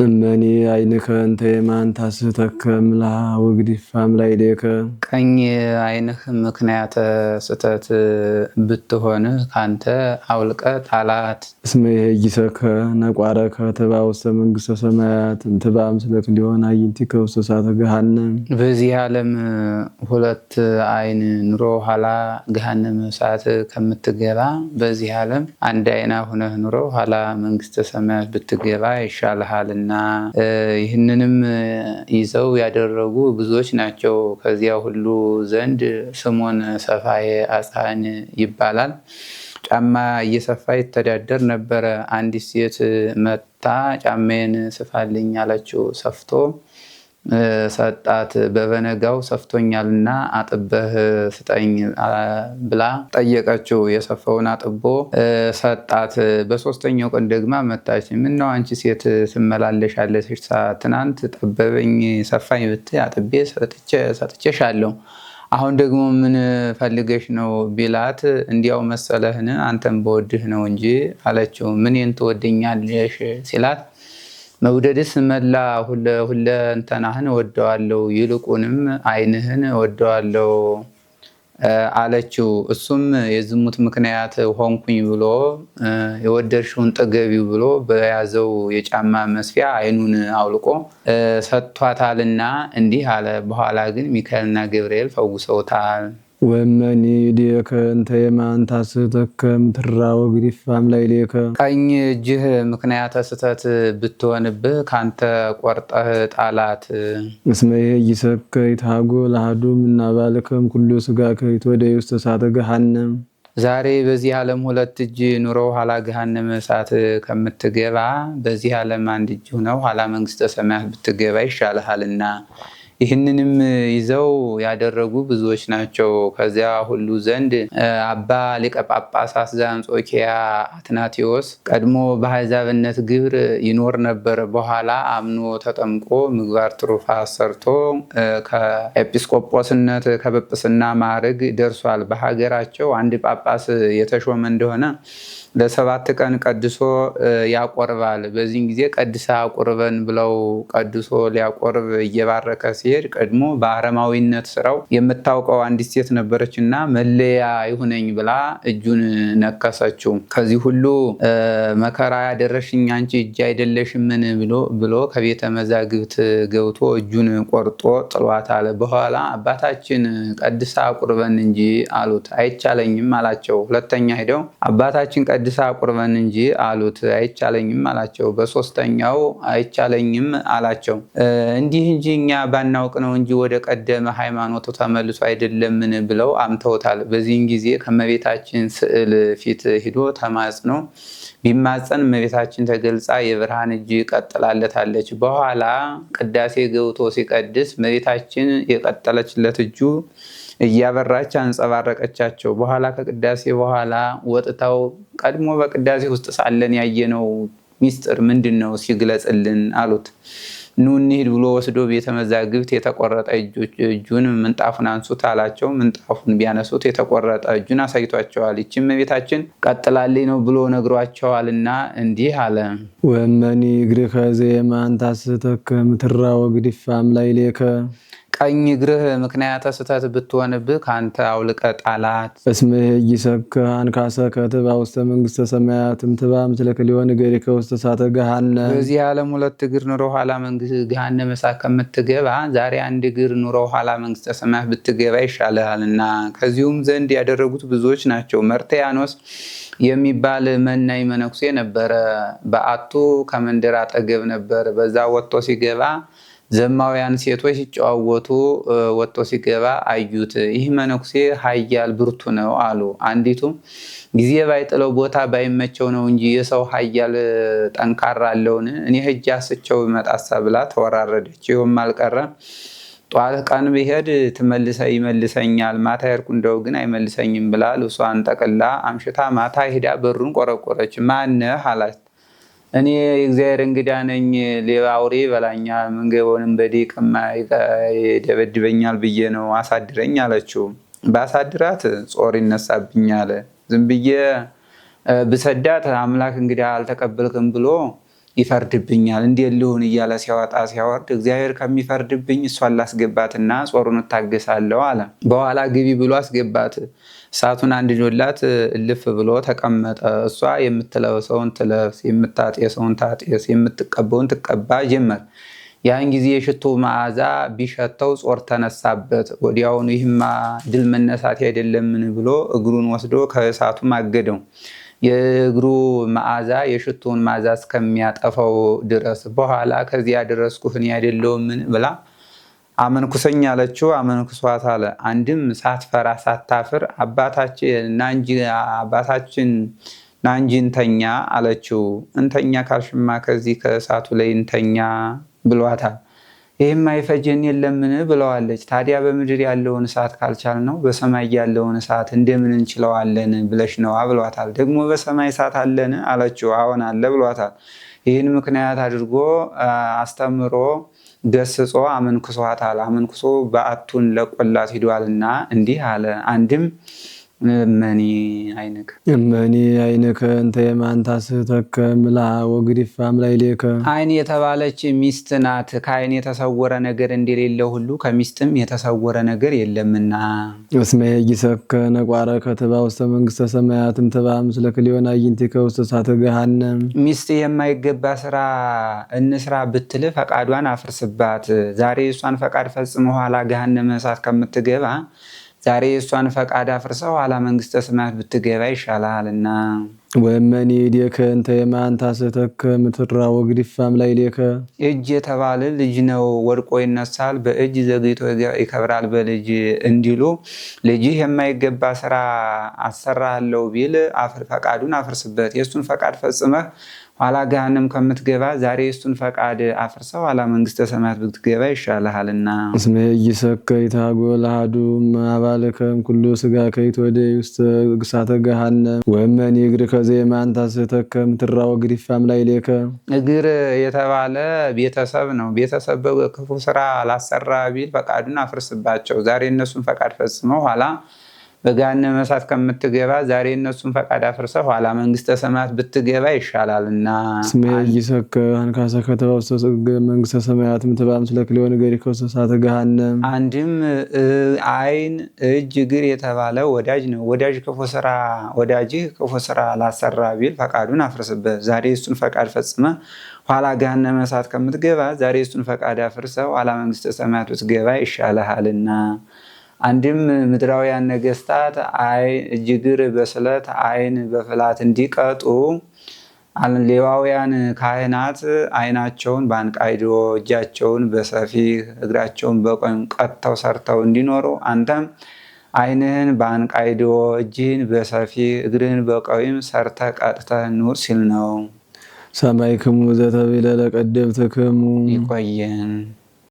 እመኒ ዓይንከ እንተ የማን ታስሕተከ እምልሃ ወግዲፋ እምላዕሌከ። ቀኝ ዓይንህ ምክንያተ ስሕተት ብትሆንህ ካንተ አውልቀ ጣላት። እስመ ይሄይሰከ ነቋረከ ትባእ ውስተ መንግሥተ ሰማያት እምትባእ ምስለ ክልኤሆን አዕይንቲከ ውስተ እሳተ ገሃነም። በዚህ ዓለም ሁለት ዓይን ኑሮ ኋላ ገሃነመ እሳት ከምትገባ በዚህ ዓለም አንድ ዓይና ሁነህ ኑሮ ኋላ መንግስተ ሰማያት ብትገባ ይሻልሃልና። ይህንንም ይዘው ያደረጉ ብዙዎች ናቸው። ከዚያ ሁሉ ዘንድ ስምዖን ሰፋዬ አጽሐን ይባላል። ጫማ እየሰፋ ይተዳደር ነበረ። አንዲት ሴት መታ ጫማዬን ስፋልኝ አለችው። ሰፍቶ ሰጣት። በበነጋው ሰፍቶኛልና አጥበህ ስጠኝ ብላ ጠየቀችው። የሰፋውን አጥቦ ሰጣት። በሶስተኛው ቀን ደግማ መጣች። ምነው አንቺ ሴት ትመላለሻለሽ? ትናንት ጠበበኝ ሰፋኝ ብትይ አጥቤ ሰጥቼሻለሁ። አሁን ደግሞ ምን ፈልገሽ ነው ቢላት፣ እንዲያው መሰለህን አንተን በወድህ ነው እንጂ አለችው። ምኔን ትወድኛለሽ ሲላት፣ መውደድስ መላ ሁለንተናህን እወደዋለሁ፣ ይልቁንም ዓይንህን እወደዋለሁ አለችው። እሱም የዝሙት ምክንያት ሆንኩኝ ብሎ የወደድሽውን ጠገቢው ብሎ በያዘው የጫማ መስፊያ ዓይኑን አውልቆ ሰጥቷታልና እንዲህ አለ። በኋላ ግን ሚካኤልና ገብርኤል ፈውሰውታል። ወእመኒ እዴከ እንተ የማን ታስሕተከ እምትራ ወግዲፋ እምላዕሌከ። ቀኝ እጅህ ምክንያተ ስሕተት ብትሆንብህ ካንተ ቆርጠህ ጣላት። እስመ ይሄይሰከ ይትሃጎል አሐዱ እምናባልከ እምኩሉ ሥጋከ ይትወደይ ውስተ እሳተ ገሃነም። ዛሬ በዚህ ዓለም ሁለት እጅ ኑሮ ኋላ ገሃነመ እሳት ከምትገባ በዚህ ዓለም አንድ እጅ ሆነው ኋላ መንግስተ ሰማያት ብትገባ ይሻልሃልና። ይህንንም ይዘው ያደረጉ ብዙዎች ናቸው። ከዚያ ሁሉ ዘንድ አባ ሊቀ ጳጳሳት ዘአንጾኪያ አትናቴዎስ ቀድሞ በአሕዛብነት ግብር ይኖር ነበር። በኋላ አምኖ ተጠምቆ ምግባር ትሩፋት ሰርቶ ከኤጲስቆጶስነት ከጵጵስና ማዕረግ ደርሷል። በሀገራቸው አንድ ጳጳስ የተሾመ እንደሆነ ለ7 ቀን ቀድሶ ያቆርባል። በዚህን ጊዜ ቀድሳ አቁርበን ብለው ቀድሶ ሊያቆርብ እየባረከ ሲሄድ ቀድሞ በአረማዊነት ስራው የምታውቀው አንዲት ሴት ነበረችና መለያ ይሁነኝ ብላ እጁን ነከሰችው። ከዚህ ሁሉ መከራ ያደረሽኝ አንቺ እጅ አይደለሽምን ብሎ ከቤተ መዛግብት ገብቶ እጁን ቆርጦ ጥሏታል። በኋላ አባታችን ቀድሳ አቁርበን እንጂ አሉት። አይቻለኝም አላቸው። ሁለተኛ ሄደው አባታችን ቀድሳ አቁርበን እንጂ አሉት። አይቻለኝም አላቸው። በሶስተኛው አይቻለኝም አላቸው። እንዲህ እንጂ እኛ ባናውቅ ነው እንጂ ወደ ቀደመ ሃይማኖቱ ተመልሶ አይደለምን ብለው አምተውታል። በዚህን ጊዜ ከመቤታችን ስዕል ፊት ሂዶ ተማጽኖ ቢማጸን እመቤታችን ተገልጻ የብርሃን እጅ ቀጥላለታለች። በኋላ ቅዳሴ ገብቶ ሲቀድስ እመቤታችን የቀጠለችለት እጁ እያበራች አንጸባረቀቻቸው። በኋላ ከቅዳሴ በኋላ ወጥተው ቀድሞ በቅዳሴ ውስጥ ሳለን ያየነው ሚስጥር ምንድን ነው ሲግለጽልን አሉት። ኑ እንሂድ ብሎ ወስዶ ቤተ መዛግብት የተቆረጠ እጁን ምንጣፉን አንሱት አላቸው። ምንጣፉን ቢያነሱት የተቆረጠ እጁን አሳይቷቸዋል። ይህችም እመቤታችን ቀጥላልኝ ነው ብሎ ነግሯቸዋልና እንዲህ አለ። ወእመኒ እግርከ ዘየማን ታስሕተከ እምትራ ወግዲፋ እምላዕሌከ። ቀኝ እግርህ ምክንያተ ስሕተት ብትሆንብህ ካንተ አውልቀ ጣላት። እስመ ይሄይሰከ አንካሰከ ትባእ ውስተ መንግሥተ ሰማያት እምትባእ ምስለ ክልኤሆን እገሪከ ውስተ እሳተ ገሃነም። በዚህ ዓለም ሁለት እግር ኑሮ ኋላ መንግስት ገሃነመ እሳት ከምትገባ ዛሬ አንድ እግር ኑሮ ኋላ መንግስተ ሰማያት ብትገባ ይሻልሃልና። ከዚሁም ዘንድ ያደረጉት ብዙዎች ናቸው። መርትያኖስ የሚባል መናኝ መነኩሴ ነበረ። በዓቱ ከመንደር አጠገብ ነበር። በዛ ወጥቶ ሲገባ ዘማውያን ሴቶች ሲጨዋወቱ ወጥቶ ሲገባ አዩት። ይህ መነኩሴ ኃያል ብርቱ ነው አሉ። አንዲቱ ጊዜ ባይጥለው ቦታ ባይመቸው ነው እንጂ የሰው ኃያል ጠንካራ አለውን? እኔ ሄጄ አስቸው ብመጣሳ ብላ ተወራረደች። ይኸውም አልቀረ ጠዋት ቀን ብሄድ ትመልሰ ይመልሰኛል፣ ማታ ሄድኩ እንደው ግን አይመልሰኝም ብላ ልብሷን ጠቅላ አምሽታ ማታ ሂዳ በሩን ቆረቆረች። ማነህ አላት። እኔ የእግዚአብሔር እንግዳ ነኝ፣ ሌባ አውሬ ይበላኛል፣ መንገበውንም በዲቅማ ይደበድበኛል ብዬ ነው አሳድረኝ አለችው። ባሳድራት ጾር ይነሳብኛል፣ ዝም ብዬ ብሰዳት አምላክ እንግዳ አልተቀበልክም ብሎ ይፈርድብኛል፣ እንዴት ልሁን እያለ ሲያወጣ ሲያወርድ እግዚአብሔር ከሚፈርድብኝ እሷን ላስገባትና ጾሩን እታገሳለሁ አለ። በኋላ ግቢ ብሎ አስገባት። እሳቱን አንድዶላት እልፍ ብሎ ተቀመጠ። እሷ የምትለብሰውን ትለብስ፣ የምታጤሰውን ታጤስ፣ የምትቀበውን ትቀባ ጀመር። ያን ጊዜ የሽቶ መዓዛ ቢሸተው ጾር ተነሳበት። ወዲያውኑ ይህማ ድል መነሳት አይደለምን ብሎ እግሩን ወስዶ ከእሳቱ ማገደው። የእግሩ መዓዛ የሽቶውን መዓዛ እስከሚያጠፋው ድረስ። በኋላ ከዚያ ደረስኩህ እኔ አይደለሁምን ብላ አመንኩሰኝ አለችው። አመንኩሷት አለ። አንድም ሳትፈራ ሳታፍር አባታችን ና እንጂ እንተኛ አለችው። እንተኛ ካልሽማ ከዚህ ከእሳቱ ላይ እንተኛ ብሏታል። ይህም አይፈጀን የለምን ብለዋለች። ታዲያ በምድር ያለውን እሳት ካልቻል ነው በሰማይ ያለውን እሳት እንደምን እንችለዋለን ብለሽ ነዋ ብሏታል። ደግሞ በሰማይ እሳት አለን አለችው። አዎን አለ ብሏታል። ይህን ምክንያት አድርጎ አስተምሮ ገስጾ አመንክሷታል። አመንክሶ በዓቱን ለቆላት ሂዷልና እንዲህ አለ። አንድም እመኒ ዓይንከ እመኒ ዓይንከ እንተ የማን ታስሕተከ ምልሃ ወግዲፋ እምላዕሌከ። ዓይን የተባለች ሚስት ናት። ከዓይን የተሰወረ ነገር እንደሌለ ሁሉ ከሚስትም የተሰወረ ነገር የለምና። እስመ የጊሰከ ነቋረ ከትባ ውስተ መንግስተ ሰማያት እምትባ ምስለ ክልኤዮን አዕይንቲከ ውስተ እሳተ ገሃነም። ሚስት የማይገባ ስራ እንስራ ብትል ፈቃዷን አፍርስባት። ዛሬ እሷን ፈቃድ ፈጽመ ኋላ ገሃነመ እሳት ከምትገባ ዛሬ የእሷን ፈቃድ አፍርሰው ኋላ መንግስተ ሰማያት ብትገባ ይሻልሃልና። ወእመኒ እዴከ እንተ የማን ታስሕተከ ምትራ ወግዲፋ እምላዕሌከ። እጅ የተባለ ልጅ ነው፣ ወድቆ ይነሳል፣ በእጅ ዘግይቶ ይከብራል በልጅ እንዲሉ ልጅህ የማይገባ ስራ አሰራለሁ ቢል ፈቃዱን አፍርስበት። የእሱን ፈቃድ ፈጽመህ ኋላ ገሃነም ከምትገባ ዛሬ የእሱን ፈቃድ አፍርሰው ኋላ መንግስተ ሰማያት ብትገባ ይሻልሃልና። እስመ የጊሰከ ይትሐጎል አሐዱ እምአባልከ እምኩሉ ሥጋከ ይትወደይ ውስተ እሳተ ገሃነም። ወእመኒ እግርከ ዘየማን ታስሕተከ ምትራ ወግዲፋ እምላዕሌከ። እግር የተባለ ቤተሰብ ነው። ቤተሰብ በክፉ ስራ ላሰራ ቢል ፈቃዱን አፍርስባቸው። ዛሬ እነሱን ፈቃድ ፈጽመው ኋላ በገሃነመ እሳት ከምትገባ ዛሬ እነሱን ፈቃድ አፍርሰህ ኋላ መንግስተ ሰማያት ብትገባ ይሻላልና። እስመ የጊሰከ አንካሰ ከተባ ውስተ መንግስተ ሰማያት እምትባ ምስለ ክልኤዮን እገሪከ ውስተ እሳተ ገሃነም። አንድም ዓይን፣ እጅ፣ እግር የተባለ ወዳጅ ነው። ወዳጅ ክፉ ስራ ወዳጅህ ክፉ ስራ ላሰራ ቢል ፈቃዱን አፍርስበት። ዛሬ እሱን ፈቃድ ፈጽመ ኋላ ገሃነመ እሳት ከምትገባ ዛሬ እሱን ፈቃድ አፍርሰህ ኋላ መንግስተ ሰማያት ብትገባ ይሻልሃልና። አንድም ምድራውያን ነገስታት እጅ እግር በስለት ዓይን በፍላት እንዲቀጡ ሌዋውያን ካህናት ዓይናቸውን በአንቃይዶ እጃቸውን በሰፊህ እግራቸውን በቆም ቀጥተው ሰርተው እንዲኖሩ አንተም ዓይንህን በአንቃይዶ እጅህን በሰፊህ እግርህን በቀዊም ሰርተህ ቀጥተህ ኑር ሲል ነው። ሰማይክሙ ዘተብህለ ለቀደምትክሙ። ይቆየን።